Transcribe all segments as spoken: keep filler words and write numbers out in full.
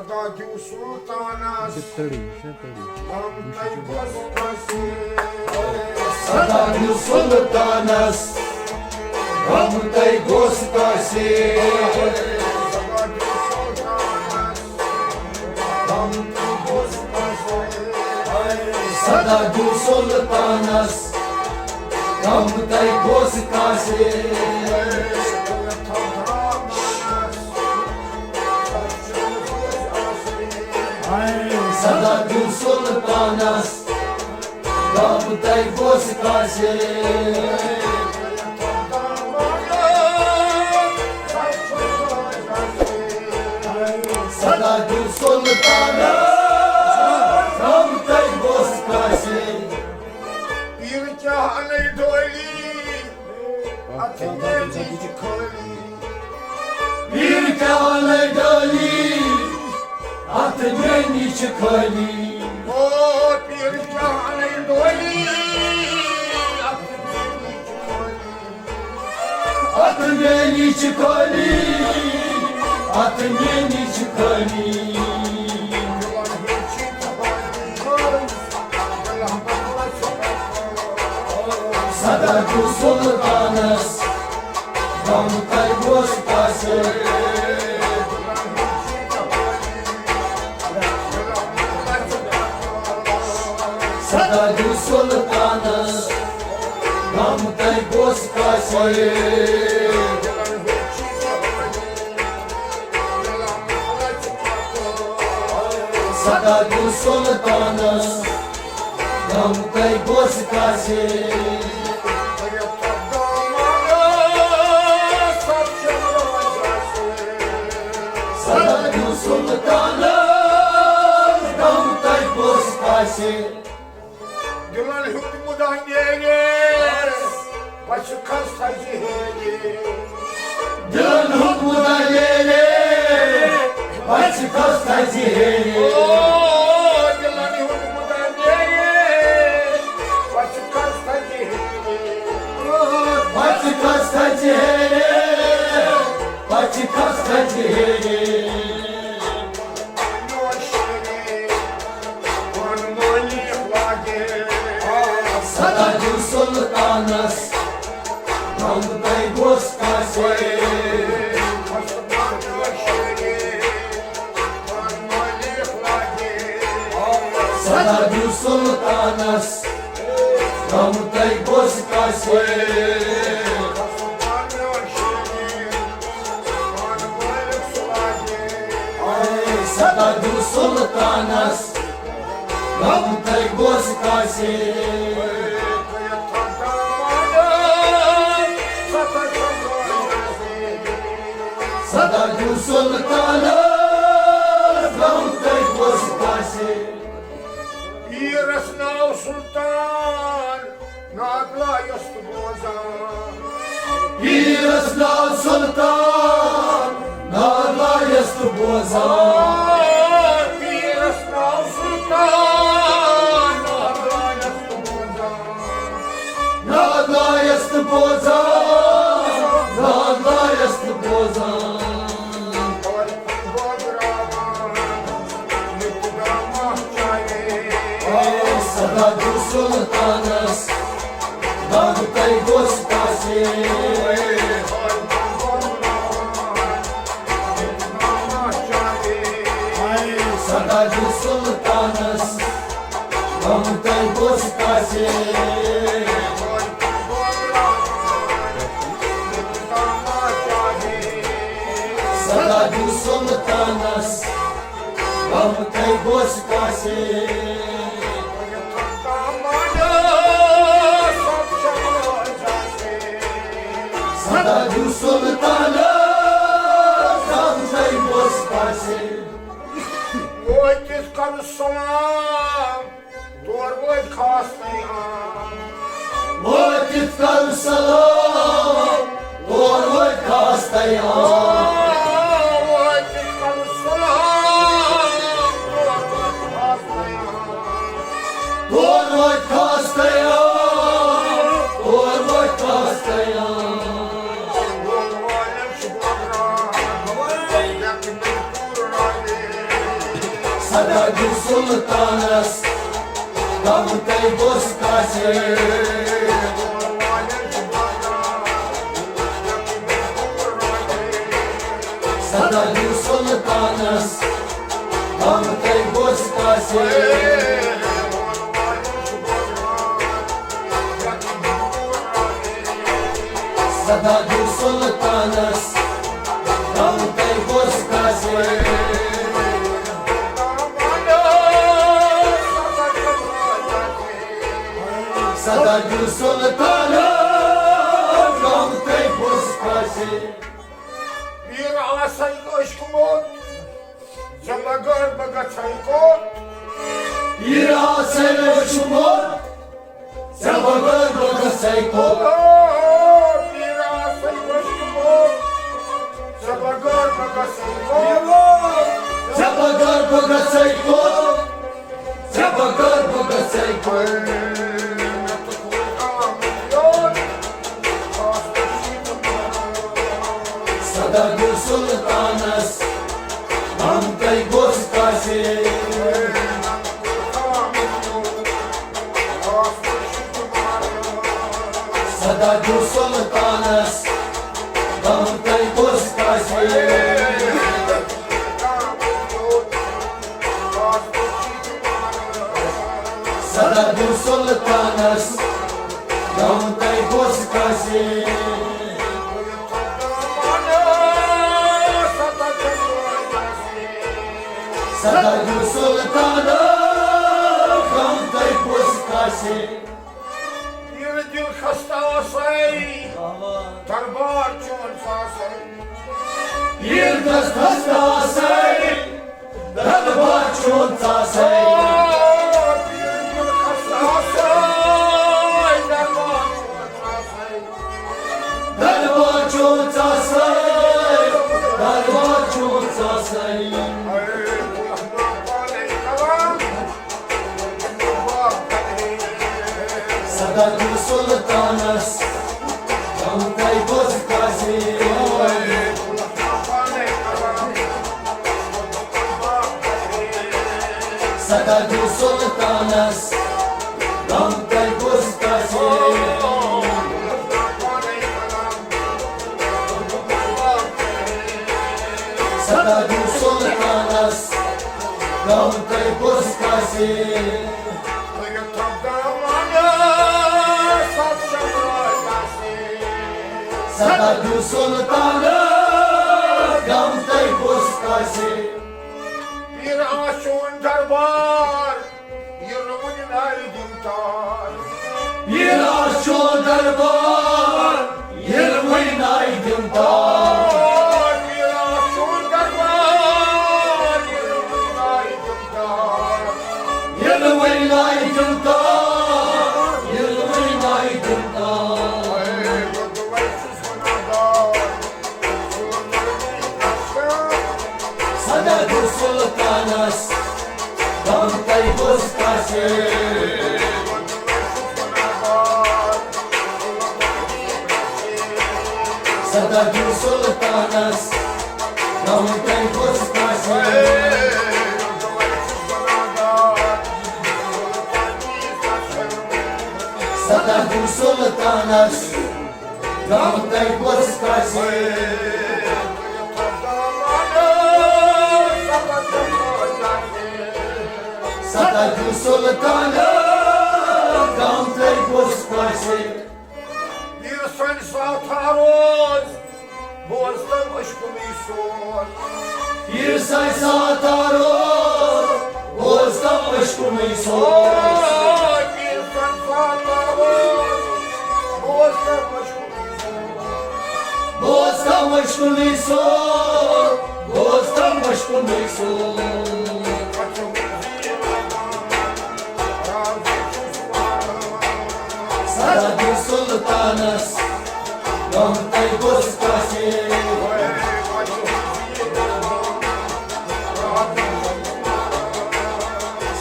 سلطانس، تٔڑی، یہِ چھُنہ تٔڑی۔ غم تۄہہِ گوٚژھ کٲنٛسہِ۔ سدا دِیو سلطانس، غم تۄہہِ گوٚژھ کٲنٛسہِ۔ سدا دِیو سلطانس، غم تۄہہِ گوٚژھ کٲنٛسہِ۔ سدا دِیو سلطانس، غم تۄہہِ گوٚژھ کٲنٛسہِ۔ سدا دِیو سلطانس، غم تۄہہِ گوٚژھ کٲنٛسہِ۔ سدا دِیو سلطانس، غم تۄہہِ گوٚژھ کٲنٛسہِ۔ پیٖرٕ کیٛاہ اَنَے ڈٲلی، اَتھ میٛانہِ چھِ خٲلی۔ پیٖرٕ کیٛاہ اَنَے ڈٲلی، اَتھ میٛانہِ چھِ خٲلی۔ او پیٖرٕ کیٛاہ اَنَے ڈٲلی، اَتھ میٛانہِ چھِ خٲلی۔ اَتھ میٛانہِ چھِ خٲلی، اَتھ میٛانہِ چھِ خٲلی۔ سدا دِیو سلطانس، غم تۄہہِ گوٚژھ کٲنٛسہِ۔ سدا دِیو سلطانس، غم تۄہہِ گوٚژھ کٲنٛسہِ۔ سدا دِیو سلطانس، غم تۄہہِ گوٚژھ کٲنٛسہِ۔ سدا دِیو سلطانس، غم تۄہہِ گوٚژھ کٲنٛسہِ۔ دِلن ہیوٚت مُدا نیرِ، پَژھِ کھس تھزِ ہیرِ۔ دِلن ہیوٚت مُدا نیرِ، پَژھِ کھس تھزِ ہیرِ۔ او دِلن ہیوٚت مُدا نیرِ، پَژھِ کھس تھزِ ہیرِ۔ پَژھِ کھس تھزِ ہیرِ، پَژھِ کھس تھزِ ہیرِ۔ میون شیرِ، پانہٕ مٲلِک لاگہِ۔ سدا دِیو سلطانس، غم تۄہہِ گوٚژھ کٲنٛسہِ۔ سدا دِیو سلطانس، غم تۄہہِ گوٚژھ کٲنٛسہِ۔ سدا دِیو سلطانس، غم تۄہہِ گوٚژھ کٲنٛسہِ۔ سدا دِیو سلطانس، غم تۄہہِ گوٚژھ کٲنٛسہِ۔ پیٖرس ناو سلطان، نادلایس تہٕ بوزان۔ پیٖرس ناو سلطان، نادلایس تہٕ بوزان۔ پیٖرس ناو سلطان، نادلایس تہٕ بوزان۔ نادلایس تہٕ بوزان، نادلایس تہٕ بوزان۔ بٲگراوان، مےٚ تہِ گامہ چاوے۔ سدا دِیو سلطانس، غم تۄہہِ گوٚژھ کٲنٛسہِ۔ سدا دِیو سلطانس، غم تۄہہِ گوٚژھ کٲنٛسہِ۔ سدا دِیو سلطانس، غم تۄہہِ گوٚژھ کٲنٛسہِ۔ سدا دِیو سلطانس، غم تۄہہِ گوٚژھ کٲنٛسہِ۔ وٲتِتھ کَرُس سلام، تور وٲتۍ خاص پیغام۔ وٲتِتھ کَرُس سلام، تور وٲتۍ خاص پیغام۔ وٲتِتھ کَرُس سلام، تور وٲتۍ خاص پیغام۔ تور وٲتۍ خاص پیغام، تور وٲتۍ خاص پیغام۔ وول والٮ۪ن چھُ بٲگراوان، لیکھنہٕ پوٗرٕ رالہِ۔ سدا دیو سلطانس، غم تۄہہِ بوٚس کاسے۔ سدا دیو سلطانس، غم تۄہہِ بوٚس کاسے۔ سدا دیو سلطانس، غم تۄہہِ بوٚس کاسے۔ سدا دیو سلطانس، غم تۄہہِ بوٚس کاسے۔ پیٖر آسے عشق موت، ژےٚ بغٲر بہٕ گژھے کوٚت؟ پیٖر آسے عشق موت، ژےٚ بغٲر بہٕ گژھے کوٚت؟ او، پیٖر آسے عشق موت، ژےٚ بغٲر بہٕ گژھے کوٚت؟ ژےٚ بغٲر بہٕ گژھے کوٚت؟ ژےٚ بغٲر بہٕ گژھے کوٚت؟ سدا دیو سلطانس، غم تۄہہِ بوٚس کاسے۔ سدا دیو سلطانس، غم تۄہہِ بوٚس کاسے۔ سدا دیو سلطانس، غم تۄہہِ بوٚس کاسے۔ سدا دیو سلطانس، غم تۄہہِ بوٚس کاسے۔ پیٖر دِل خستہ آسے، دربار چون ژاسے۔ پیٖر دِل خستہ آسے، دربار چون ژاسے۔ او، پیٖر دِل خستہ آسے، دربار چون ژاسے۔ دربار چون ژاسے، دربار چون ژاسے۔ اے، بہٕ وَنہٕ پانے کلام۔ سدا دیو سلطانس، غم تۄہہِ بوٚس کاسے۔ سدا دیو سلطانس، غم تۄہہِ بوٚس کاسے۔ سدا دیو سلطانس، غم تۄہہِ بوٚس کاسے۔ سدا دیو سلطانس، غم تۄہہِ بوٚس کاسے۔ پیٖر آسہِ چون دربار، ییٚلہِ وُنہِ نایہِ دِم تار۔ پیٖر آسہِ چون دربار، ییٚلہِ وُنہِ نایہِ دِم تار۔ پیٖر آسہِ چون دربار، ییٚلہِ وُنہِ نایہِ دِم تار۔ ییٚلہِ وُنہِ نایہِ دِم تار، ییٚلہِ وُنہِ نایہِ دِم تار۔ سدا دیو سلطانس، غم تۄہہِ بوٚس کاسے۔ سدا دیو سلطانس، غم تۄہہِ بوٚس کاسے۔ سدا دیو سلطانس، غم تۄہہِ بوٚس کاسے۔ سدا دیو سلطانس، غم تۄہہِ بوٚس کاسے۔ یُس سانہِ ساتھ روز، بوز تم عشقُن سون۔ یُس سانہِ ساتھ روز، بوز تم عشقُن سون۔ یُس سانہِ ساتھ روز، بوز تم عشقُن سون۔ بوز تم عشقُن سون، بوز تم عشقُن سون۔ سدا دیو سلطانس، غم تۄہہِ بوٚس کاسے۔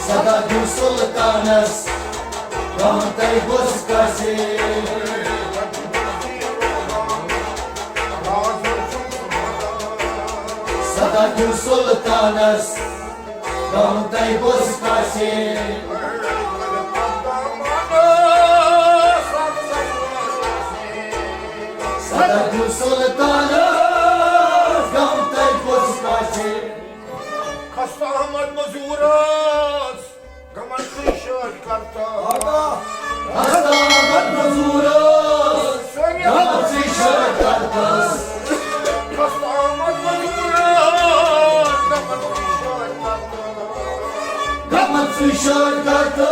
سدا دیو سلطانس، غم تۄہہِ بوٚس کاسے۔ سدا دیو سلطانس، گامتَے بوز کاسے۔ صدر دیو سلطانس، گامتَے بوز کاسے۔ خستہ احمد مزورس، گمن سۭتۍ شٲدۍ کرتس۔ خستہ احمد مزورس، گمن سۭتۍ شٲدۍ کرتس۔ خستہ احمد مزورس، گمن سۭتۍ شٲدۍ کرتس۔ گمن سۭتۍ شٲدۍ کرتس،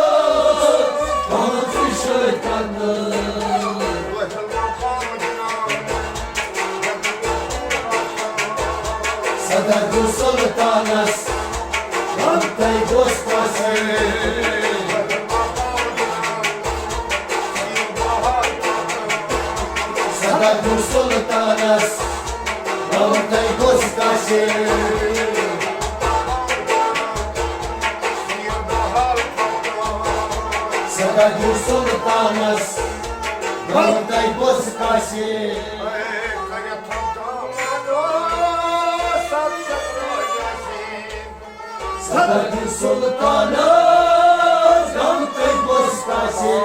گمن سۭتۍ شٲدۍ کرتس۔ صدر دیو سلطانس، گامتَے بوز کاسے۔ صدر دیو سلطانس، گامتَے بوز کاسے۔ صدر دیو سلطانس، گامتَے بوز کاسے۔ صدر دیو سلطانس، گامتَے بوز کاسے۔